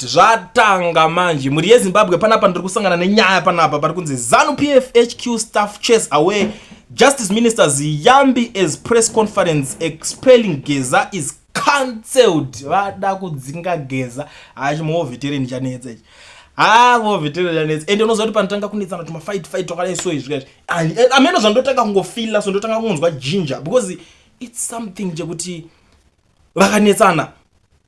Alright, zvatanga manje mhuri yeZimbabwe. Panapa ndiri kusangana nenyaya panapa pari kunzi ZANU PF HQ staff chase away Justice Minister Ziyambi as press conference expelling Geza is cancelled. Vada kudzinga Geza. Hachi war veteran chanetsa ichi. Ha, war veteran chanetsa. Ende unoziva kuti panotanga kunetsana tuma fight fight twakadai so izvi izvi. Ameno zvandotanga kungofila so, ndotanga kunzwa ginger because it's something chekuti vakanetsana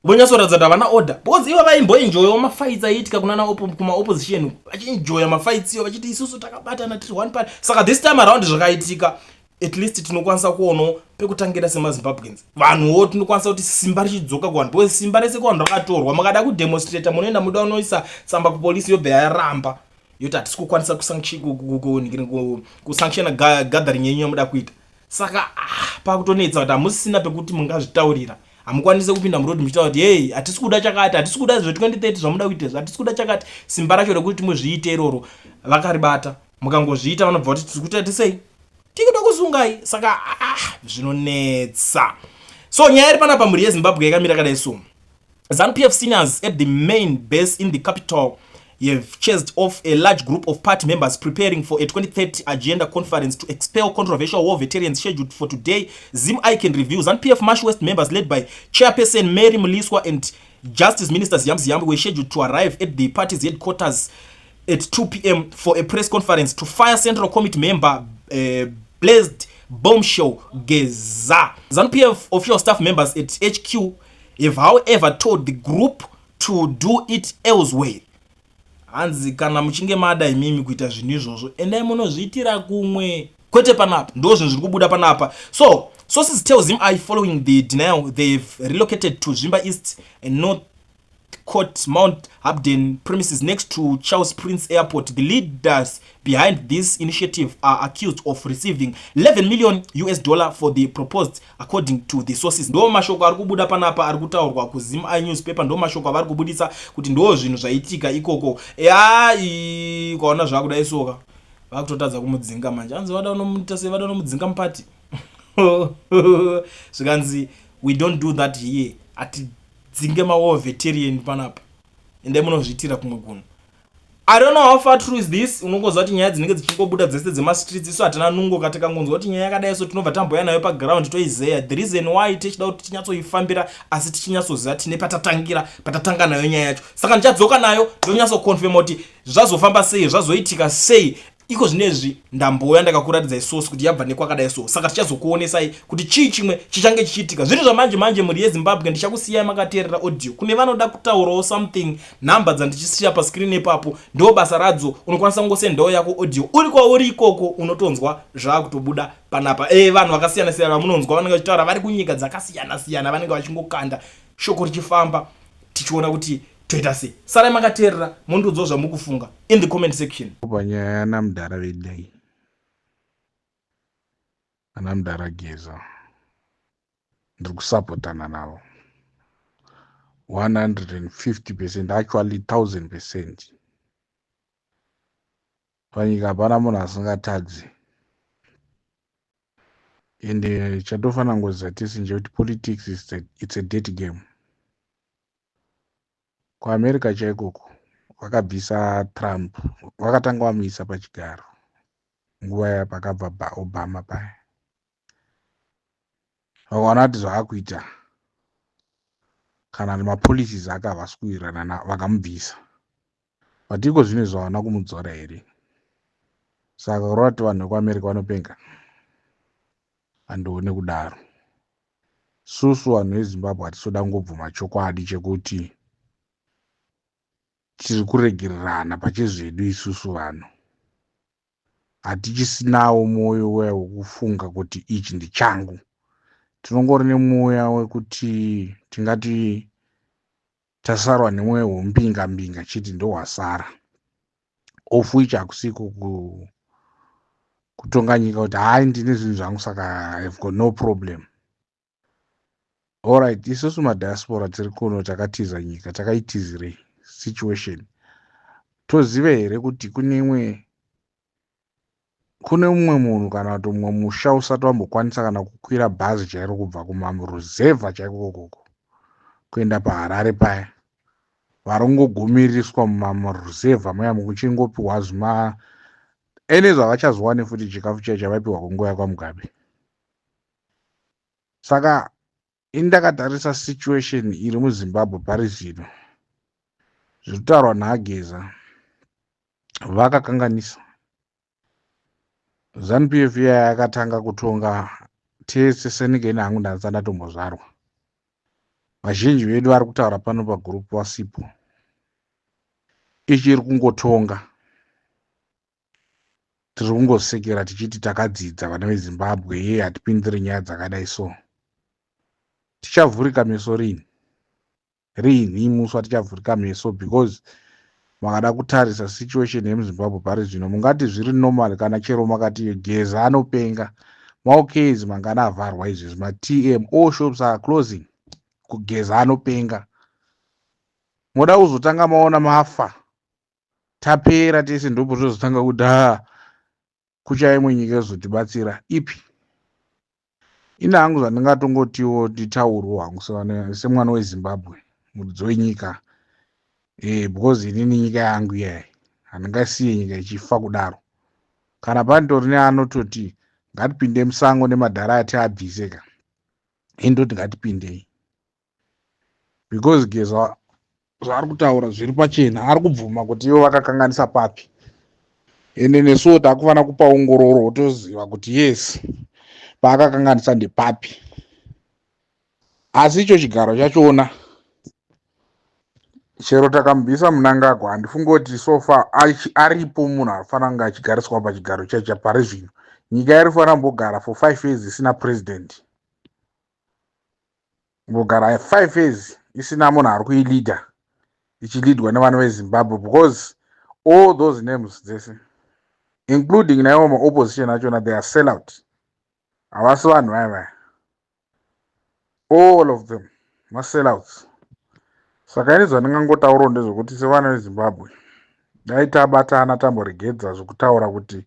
vonyatsoratidza kuti havana order, because ivo vaimboenjoyawo mafights aiitika kunana kumaopposition, vachienjoya mafights iwo vachiti isusu takabatana, tiri one party. Saka this time around zvakaitika, at least tinokwanisa kuonawo pekutangira semaZimbabweans. Vanhuwo tinokwanisa kuti simba richidzoka kuvanhu, because simba rese kuvanhu rakatorwa. Makada kudemonstrata, munoenda muda unoisa tsamba kupolisi, yobva yaramba yoti hatisi kukwanisa kusanctiona gathering yenyu yamuda kuita. Saka pakutonetsa kuti hamusisina pekuti mungazvitaurira. Hamukwanisi kupinda muroad muchitaura kuti, "Hei, hatisi kuda chakati, hatisi kuda zve2030 zvamuda kuita izvi, hatisi kuda chakati." Simba racho rekuti muzviite iroro vakaribata. Mukangozviita, vanobva kuti tiri kuita tisei, tikuda kusungai. Saka zvinonetsa. So nyaya iri panapa, mhuri yeZimbabwe, yakamira kadai so: ZANU-PF seniors at the main base in the capital have chased off a large group of party members preparing for a 2030 agenda conference to expel controversial war veterans scheduled for today. ZimEye can review. ZANU-PF Mash West members led by chairperson Mary Mliswa and Justice Minister Ziyambi Ziyambi were scheduled to arrive at the party's headquarters at 2 p.m. for a press conference to fire Central Committee member Blessed Bombshell Geza. ZANU-PF official staff members at HQ have, however, told the group to do it elsewhere. Hanzi kana muchinge mada imimi kuita zvinhu izvozvo, endai munozviitira kumwe, kwete panapa. Ndo zvinhu zviri kubuda panapa. So sources tell ZimEye following the denial, they've relocated to Zvimba East and North Court Mount Hampden premises next to Charles Prince Airport. The leaders behind this initiative are accused of receiving 11 million US dollar for the proposed, according to the sources. Ndo mashoko ari kubuda panapa ari kutaurwa kuZimEye newspaper. Ndo mashoko avari kubudisa kuti ndo zvinhu zvaitika ikoko. Ya, ukaona zvakudai soka, vakutotadza kumudzinga manje. Anzi vada unomuita sei? Vada unomudzinga mupati. Zvikanzi, "We don't do that here. Atidzinge mawar veteran panapa, endai munozviitira kumwe kunhu." I don't know how far true is this. Unongoziva kuti nyaya dzinenge dzichingobuda dzese dzemastreets, isu hatina nungo. Katikangonzwa kuti nyaya yakadai so, tinobva tamboya nayo paground, toizeya. The reason why tichida kuti tinyatsoifambira, asi tichinyatsoziva tine patatangira, patatanga nayo nyaya yacho. Saka ndichadzoka nayo, ndonyatsoconfirma kuti zvazofamba sei, zvazoitika sei. Iko zvinezvi ndamboya ndakakuratidzai source kuti yabva nekwakadai so. Saka tichazokuonesai kuti chii chimwe chichange chichiitika. Zviri zvamanje manje, mhuri yeZimbabwe, ndichakusiyai makateerera audio. Kune vanoda kutaurawo something, nhamba dzandichisiya pascreen ipapo ndo basa radzo. Unokwanisa kungosendawo yako audio uri kwauri ikoko, unotonzwa zvaakutobuda panapa. Vanhu vakasiyana siyana vamunonzwa vanenge vachitaura vari kunyika dzakasiyana siyana, vanenge vachingokanda shoko richifamba, tichiona kuti toita sei. Sarai makateerera, mondiudzawo zvamukufunga in the comment section. Panyaya yanamudhara vedai, ana mudhara Geza, ndiri kusapotana navo 150%, actually 1000%. Panyika hapana munhu asingatadzi, ende chatofanira kungoziva tese ndechekuti politics it's a dirty game. KuAmerica chaikoko vakabvisa Trump, vakatanga vamuisa pachigaro nguva yapakabva Obama paya. Vakaona kuti zvaakuita kana mapolicies ake havasi kuwirirana, vakamubvisa. But iko zvino izvi havana kumudzora here? Saka kureva kuti vanhu vekuAmerica vanopenga? Handione kudaro. Susu vanhu veZimbabwe hatisoda kungobvuma chokwadi chekuti tiri kuregererana pachezvedu. Isusu vanhu hatichisinawo mwoyo uya wekufunga kuti ichi ndichangu. Tinongori nemweya wekuti tingati tasarwa nemweya weumbinga mbinga chiti ndohwasara, of which hakusiko kutonga nyika, kuti hai, ndine zvinhu zvangu, saka have got no problem. Alright, isusu madiaspora tiri kuno, takatiza nyika. Takaitizirei situation? Toziva here kuti kune imwe, kune mumwe munhu kana kuti mumwe musha usati wambokwanisa kana kukwira bhazi chairo kubva kumaruzevha chaiko kokoko kuenda paHarare paya? Vari kungogumiriswa mumaruzevha muya muchingopiwa zvima ene zvavachazowane futi chikafu chiya chavaipiwa kunguva yakwaMugabe. Saka ini ndakatarisa situation iri muZimbabwe pari zvino, zviri kutaurwa naGeza, vakakanganisa. ZANU PF iya yakatanga kutonga tese senenge ini hangu ndandisati ndatombozvarwa. Vazhinji vedu vari kutaura pano pagurupu vasipo. Ichiri kungotonga. Tiri kungosekera tichiti takadzidza vana veZimbabwe ye hatipindiri nyaya dzakadai so. Tichavhurika meso rini? Rini muswa tichavhurika meso? Because makada kutarisa situation yemuZimbabwe pari zvino, mungati zviri normal kana chero makati Geza anopenga. MaOKs mangana avharwa izvezvi, maTM, all shops are closing. Kugeza anopenga. Moda kuzotanga maona mafa tapera tese ndipo tozotanga kuti ha kucha imwe nyika yozotibatsira ipi? Ini hangu zvandingatongotiwo nditaurwo hangu semwana weZimbabwe, muridzi wenyika, because inini nyika yangu iyai handingasiye nyika ichifa kudaro. Kana panitori neanototi ngatipinde musango nemadhara ati abvise ka, indoti ngatipindei, because Geza zvaari kutaura zviri pachena. Ari kubvuma kuti ivo vakakanganisa papi, ende nesuwo takufanira kupa ongororo toziva kuti yes, paakakanganisa ndepapi. Asi icho chigaro chachona, chero takamubvisa Munangagwa, handifungi kuti so far aripo munhu anofanira kunge achigariswa pachigaro chacho. Pari zvino nyika iri fanira kumbogara for 5 years isina president, kumbogara 5 years isina munhu ari kuileada, ichileadwa nevana veZimbabwe, because all those names dzese, including naivo maopposition achona, they are sell out. Havasi vanhu vaya vaya, all of them masellouts. Saka ini zvandingangotaurawo ndezvekuti sevana veZimbabwe, dai tabatana, tamboregedza zvekutaura kuti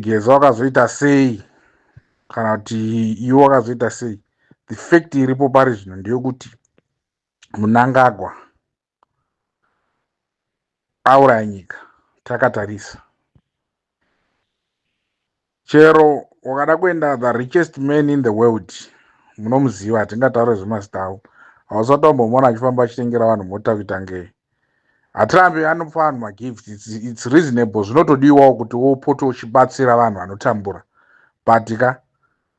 Geza wakazoita sei kana kuti iwe wakazoita sei. The fact iripo pari zvino ndeyekuti Munangagwa auraya nyika takatarisa. Chero wakada kuenda, the richest man in the world munomuziva, hatingataure zvemazita avo, hausati wambomuona achifamba achitengera vanhu mota kuita ngei. Hatirambi anopa vanhu magift, it's reasonable, zvinotodiwawo kuti wopote uchibatsira vanhu vanotambura, but ka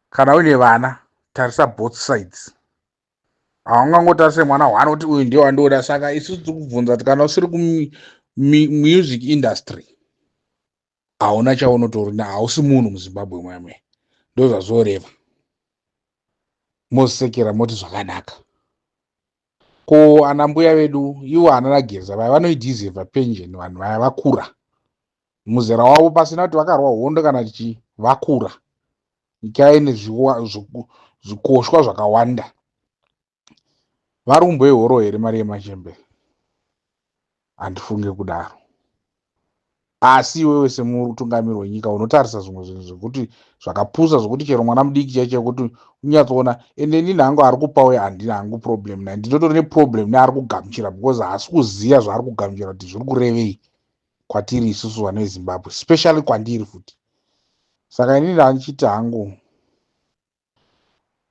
kana uine vana, tarisa both sides. Haungangotarise mwana one kuti uyu ndiye wandoda. Saka isusu tiri kubvunza kuti kana usiri kumusic industry, hauna chaunotorina, hausi munhu muZimbabwe mwemwe. Ndo zvazvoreva. Mosekera moti zvakanaka. Ko ana mbuya vedu ivo, ana naGeza vaya, vanoideserva pension? Vanhu vaya vakura muzera wavo, pasina kuti vakarwa hondo kana chii, vakura. Nyika ine zvikoshwa zvakawanda. Vari kumboihoro here mari yemachembere? Handifunge kudaro. Asi iwewe semutungamiri wenyika unotarisa zvimwe zvinhu zvekuti zvakapusa, zvokuti chero mwana mudiki chaicho kuti unyatsoona. Ende inini hangu ari kupa uye handina hangu problem naye. Ndinotori neproblem neari kugamuchira, because haasi kuziva zvaari kugamuchira kuti zviri kurevei kwatiri isusu vana veZimbabwe, specially kwandiri futi. Saka inini handichiti hangu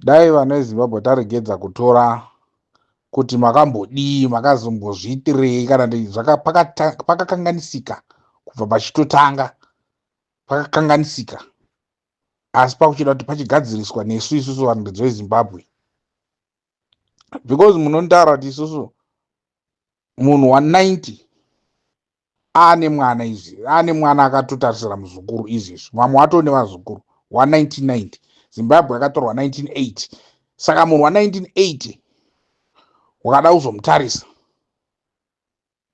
dai vana veZimbabwe taregedza kutora kuti makambodii, makazombozviitirei, kana pakakanganisika kubva pachitotanga pakakanganisika, asi pakuchida kuti pachigadziriswa nesu isusu vanhu veZimbabwe, because munondaura kuti isusu munhu wa90 aane mwana izvi, aane mwana akatotarisira muzukuru izvezvi, vamwe watoo nevazukuru wa1990. Zimbabwe yakatorwa 1980, saka munhu wa1980 wakada kuzomutarisa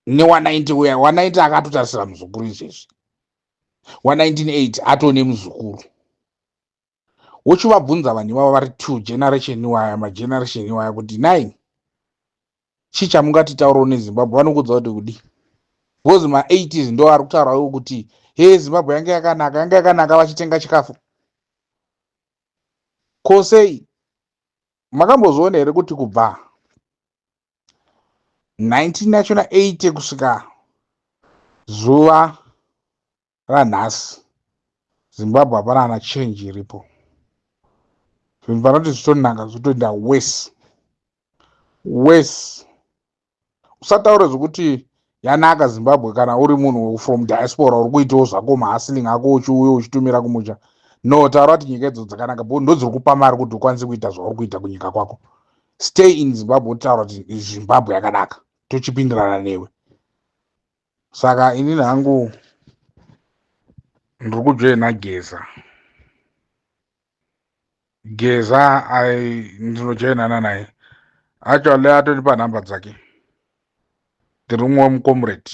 newa90 uya, wa90 akatotarisira muzukuru izvezvi, wa1980 atoo nemuzukuru. Wochivabvunza vanhu ivavo vari two generation iwaya, mageneration iwaya, kuti nine chii chamungatitaurawo neZimbabwe, vanokudza kuti kudi? Because ma80s ndo ari kutaurawo kuti he, Zimbabwe yange yakanaka, yange yakanaka vachitenga chikafu. Ko sei makambozviona here kuti kubva 1980 kusvika zuva ranhasi, Zimbabwe hapana ana change iripo. Zvinhu panoti zvitonaka, zvotoenda worse, worse. Usataure zvekuti yanaka Zimbabwe kana uri munhu from diaspora uri kuitawo zvako mahustling ako, uchiuya uchitumira kumusha. No, taura kuti nyika idzo dzakanaka, bo ndo dziri kupa mari kuti ukwanise kuita zvauri kuita kunyika kwako. Stay in Zimbabwe, utaura kuti Zimbabwe yakanaka, tochipindirana newe. Saka inini hangu ndiri kujoina Geza. Geza ndinojoinana naye. Actually atoripa nhamba dzake, ndiri umwe wemucomrade.